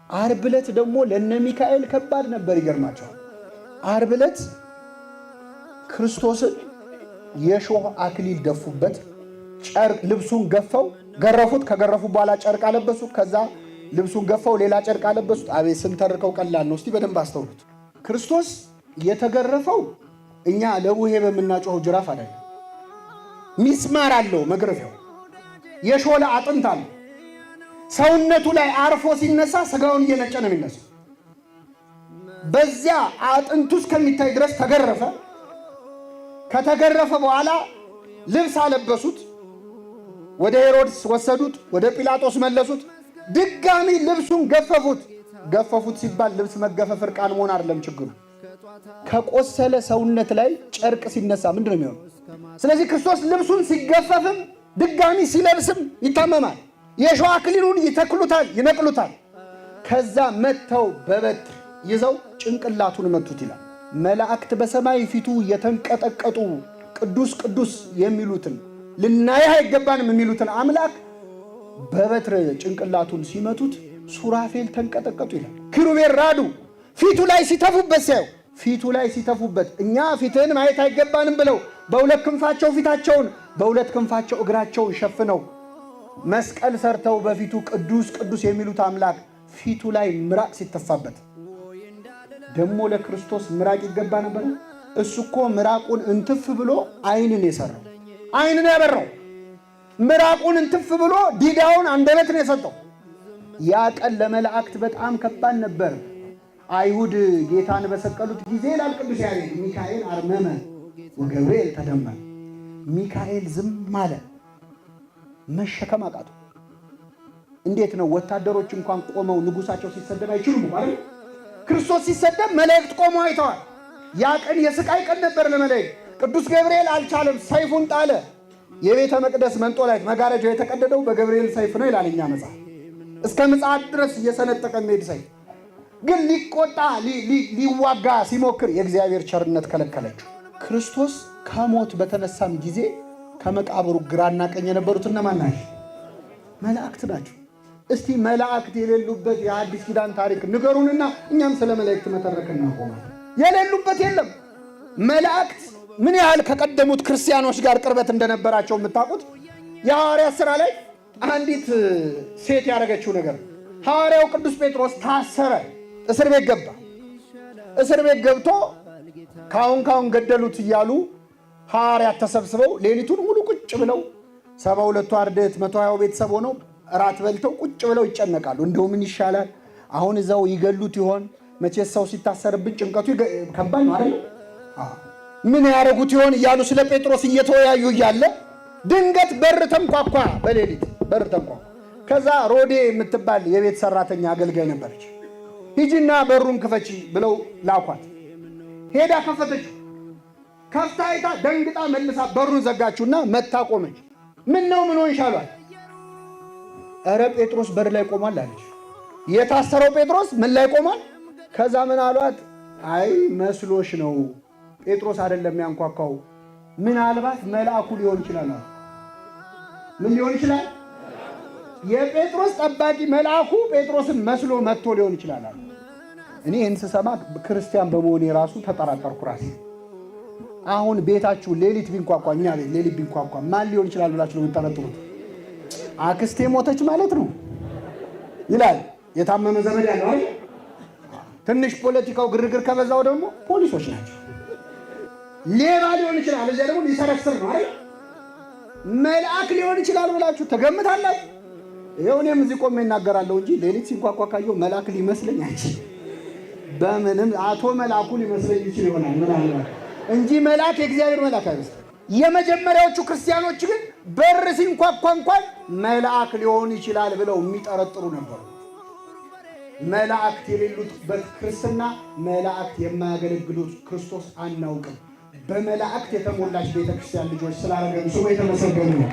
ዓርብ ዕለት ደግሞ ለነ ሚካኤል ከባድ ነበር። ይገርማቸዋል። ዓርብ ዕለት ክርስቶስን የሾህ አክሊል ደፉበት። ጨርቅ ልብሱን ገፈው ገረፉት። ከገረፉ በኋላ ጨርቅ አለበሱት። ከዛ ልብሱን ገፈው ሌላ ጨርቅ አለበሱት። አቤት ስንተርከው ቀላል ነው። እስቲ በደንብ አስተውሉት። ክርስቶስ የተገረፈው እኛ ለቡሄ በምናጮኸው ጅራፍ አይደለም። ሚስማር አለው መግረፊያው፣ የሾለ አጥንት አለው። ሰውነቱ ላይ አርፎ ሲነሳ ስጋውን እየነጨ ነው የሚነሳው። በዚያ አጥንቱ እስከሚታይ ድረስ ተገረፈ። ከተገረፈ በኋላ ልብስ አለበሱት። ወደ ሄሮድስ ወሰዱት፣ ወደ ጲላጦስ መለሱት። ድጋሚ ልብሱን ገፈፉት። ገፈፉት ሲባል ልብስ መገፈፍ እርቃን መሆን አይደለም ችግሩ። ከቆሰለ ሰውነት ላይ ጨርቅ ሲነሳ ምንድን ነው የሚሆነው? ስለዚህ ክርስቶስ ልብሱን ሲገፈፍም ድጋሚ ሲለብስም ይታመማል። የሾህ አክሊሉን ይተክሉታል፣ ይነቅሉታል። ከዛ መጥተው በበትር ይዘው ጭንቅላቱን መቱት ይላል። መላእክት በሰማይ ፊቱ የተንቀጠቀጡ ቅዱስ ቅዱስ የሚሉትን ልናይህ አይገባንም የሚሉትን አምላክ በበትር ጭንቅላቱን ሲመቱት ሱራፌል ተንቀጠቀጡ ይላል። ኪሩቤል ራዱ። ፊቱ ላይ ሲተፉበት ሲያዩ ፊቱ ላይ ሲተፉበት እኛ ፊትህን ማየት አይገባንም ብለው በሁለት ክንፋቸው ፊታቸውን በሁለት ክንፋቸው እግራቸውን ሸፍነው መስቀል ሰርተው በፊቱ ቅዱስ ቅዱስ የሚሉት አምላክ ፊቱ ላይ ምራቅ ሲተፋበት ደግሞ ለክርስቶስ ምራቅ ይገባ ነበር? እሱ እኮ ምራቁን እንትፍ ብሎ ዓይንን የሰራው ዓይንን ያበራው ምራቁን እንትፍ ብሎ ዲዳውን አንደበት ነው የሰጠው። ያ ቀን ለመላእክት በጣም ከባድ ነበር። አይሁድ ጌታን በሰቀሉት ጊዜ ይላል ቅዱስ ያሬድ፣ ሚካኤል አርመመ ወገብርኤል ተደመ። ሚካኤል ዝም አለ፣ መሸከም አቃቱ። እንዴት ነው ወታደሮች እንኳን ቆመው ንጉሳቸው ሲሰደብ አይችሉም አይደል? ክርስቶስ ሲሰደብ መላእክት ቆመው አይተዋል። ያ ቀን የስቃይ ቀን ነበር ለመላእክት። ቅዱስ ገብርኤል አልቻለም፣ ሰይፉን ጣለ። የቤተ መቅደስ መንጦላይት መጋረጃው የተቀደደው በገብርኤል ሰይፍ ነው ይላል እኛ መጽሐፍ። እስከ ምጽአት ድረስ እየሰነጠቀ የሚሄድ ሰይፍ ግን ሊቆጣ ሊዋጋ ሲሞክር የእግዚአብሔር ቸርነት ከለከለችው። ክርስቶስ ከሞት በተነሳም ጊዜ ከመቃብሩ ግራና ቀኝ የነበሩት እነማን ናቸው? መላእክት ናቸው። እስቲ መላእክት የሌሉበት የአዲስ ኪዳን ታሪክ ንገሩንና እኛም ስለ መላእክት መተረክ እናቆማለን። የሌሉበት የለም። መላእክት ምን ያህል ከቀደሙት ክርስቲያኖች ጋር ቅርበት እንደነበራቸው የምታውቁት የሐዋርያት ሥራ ላይ አንዲት ሴት ያደረገችው ነገር ሐዋርያው ቅዱስ ጴጥሮስ ታሰረ፣ እስር ቤት ገባ። እስር ቤት ገብቶ ካሁን ካሁን ገደሉት እያሉ ሐዋርያት ተሰብስበው ሌሊቱን ሙሉ ቁጭ ብለው 72ቱ አርድእት 120 ቤተሰብ ሆነው እራት በልተው ቁጭ ብለው ይጨነቃሉ። እንደው ምን ይሻላል አሁን እዛው ይገሉት ይሆን? መቼስ ሰው ሲታሰርብን ጭንቀቱ ከባድ ነው አይደል? ምን ያደረጉት ይሆን እያሉ ስለ ጴጥሮስ እየተወያዩ እያለ ድንገት በር ተንኳኳ። በሌሊት በር ተንኳኳ። ከዛ ሮዴ የምትባል የቤት ሰራተኛ አገልጋይ ነበረች። ሂጂና በሩን ክፈቺ ብለው ላኳት። ሄዳ ከፈተችው። ከፍታ አይታ ደንግጣ መልሳ በሩን ዘጋችሁና መታ ቆመች። ምን ነው ምን ሆንሽ አሏት። ኧረ ጴጥሮስ በር ላይ ቆሟል አለች። የታሰረው ጴጥሮስ ምን ላይ ቆሟል? ከዛ ምን አሏት? አይ መስሎሽ ነው፣ ጴጥሮስ አይደለም ያንኳኳው፣ ምናልባት መልአኩ ሊሆን ይችላል አሉ። ምን ሊሆን ይችላል? የጴጥሮስ ጠባቂ መልአኩ ጴጥሮስን መስሎ መጥቶ ሊሆን ይችላል አሉ። እኔ ይህን ስሰማ ክርስቲያን በመሆኔ ራሱ ተጠራጠርኩ ራሴ። አሁን ቤታችሁ ሌሊት ቢንኳኳ፣ እኛ ቤት ሌሊት ቢንኳኳ ማን ሊሆን ይችላል ብላችሁ ነው የምጠረጥሩት? አክስቴ ሞተች ማለት ነው ይላል የታመመ ዘመድ ያለው አይደል? ትንሽ ፖለቲካው ግርግር ከበዛው ደግሞ ፖሊሶች ናቸው። ሌባ ሊሆን ይችላል፣ እዚያ ደግሞ ሊሰረስር ነው አይደል? መልአክ ሊሆን ይችላል ብላችሁ ተገምታላችሁ። ይኸው እኔም እዚህ ቆሜ እናገራለሁ እንጂ ሌሊት ሲንኳኳ ካየሁ መልአክ ሊመስለኝ አይችልም። በምንም አቶ መልአኩ ሊመስለኝ ይችል ይሆናል ምናልባት እንጂ መልአክ የእግዚአብሔር መልአክ አይመስልም። የመጀመሪያዎቹ ክርስቲያኖች ግን በር ሲንኳኳ እንኳን መልአክ ሊሆን ይችላል ብለው የሚጠረጥሩ ነበሩ። መላእክት የሌሉበት ክርስትና፣ መላእክት የማያገለግሉት ክርስቶስ አናውቅም። በመላእክት የተሞላች ቤተክርስቲያን ልጆች ስላደረገን ስሙ የተመሰገኑ ነው።